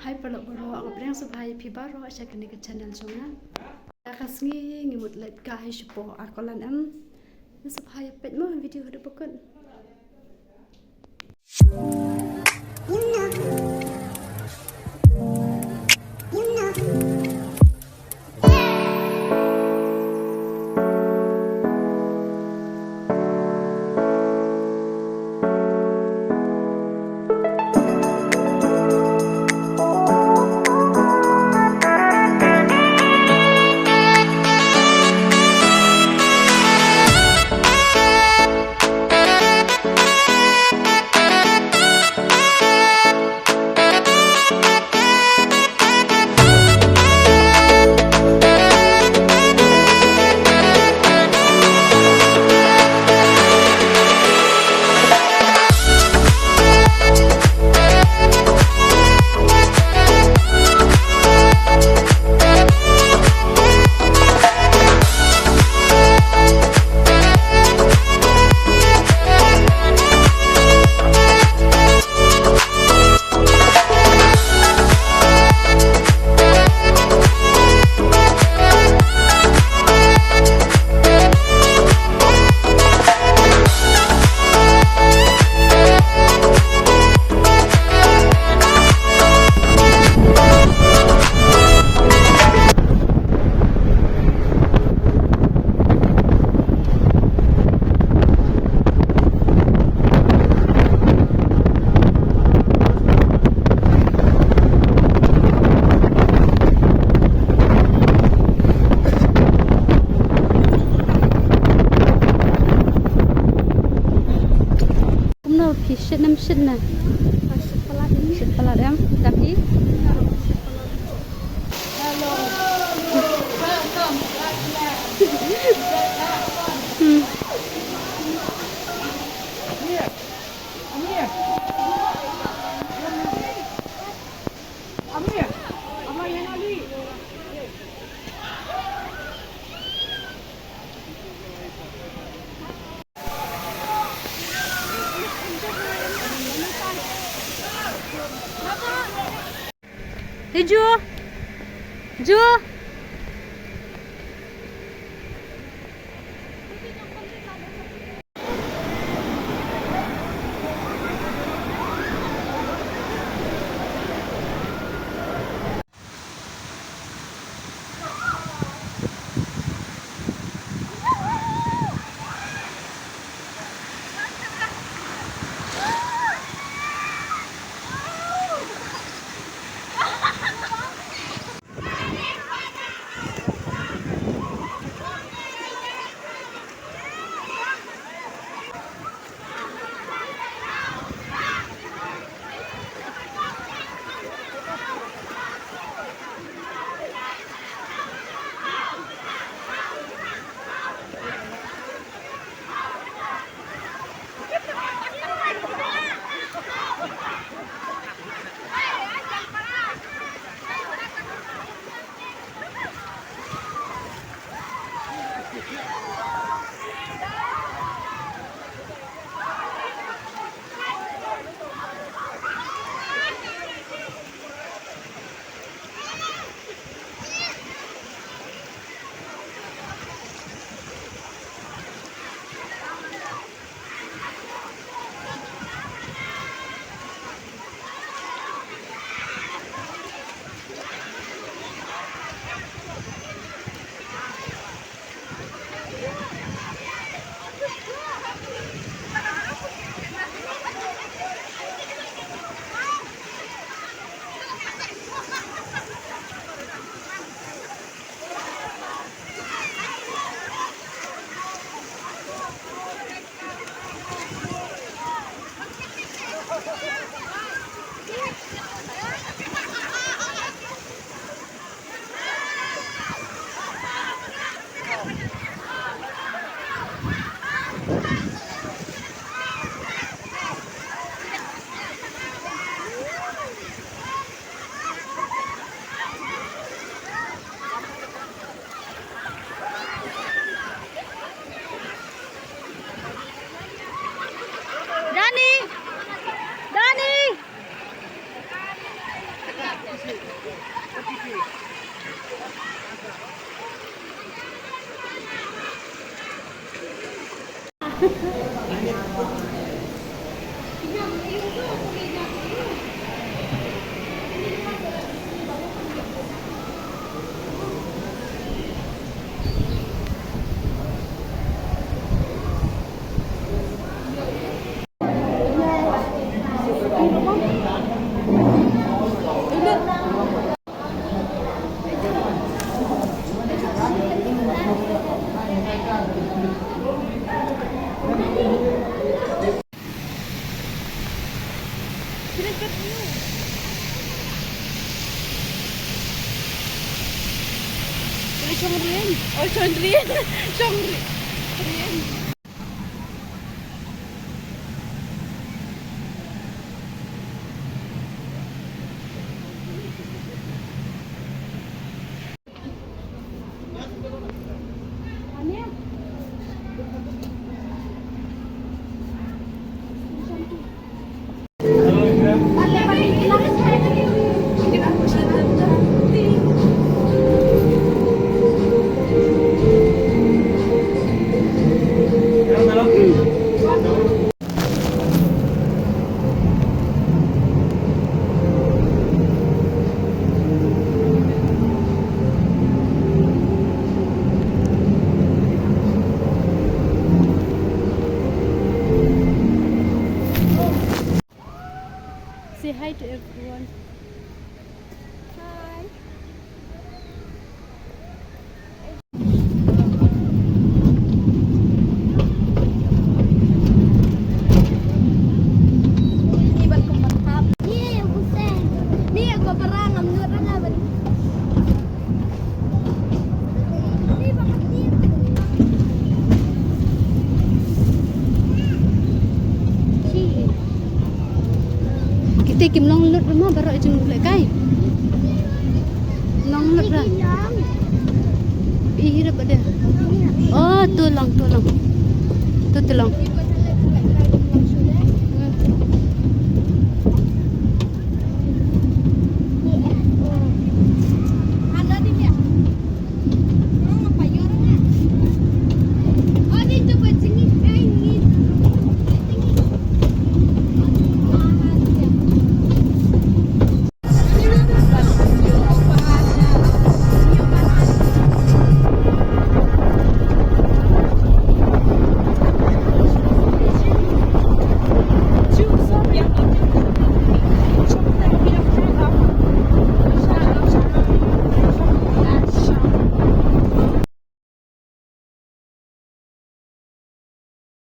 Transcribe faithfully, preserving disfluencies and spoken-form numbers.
Hai paralok baroh, nga pdiang sngewbha ïa phi baroh sha kane ka channel jong nga. Ïa ka sngi ngi mut leit kai shapoh Arcoland em. Sngewbha ïa peit mo video haduh ba kut. Kumno phi shit ne em shit ne? Shit palat em? Shit palat em? Da phi? Hmm. Hey, Ju. Ju. Chongrian. Oh, Chongrian. Chongrian. Say hi to everyone. Hi. Kita kim long lut rumah baru aja mulai kai. Long lut dah. Ih, dah pada. Oh, tu long, tu long. Tu, tu long.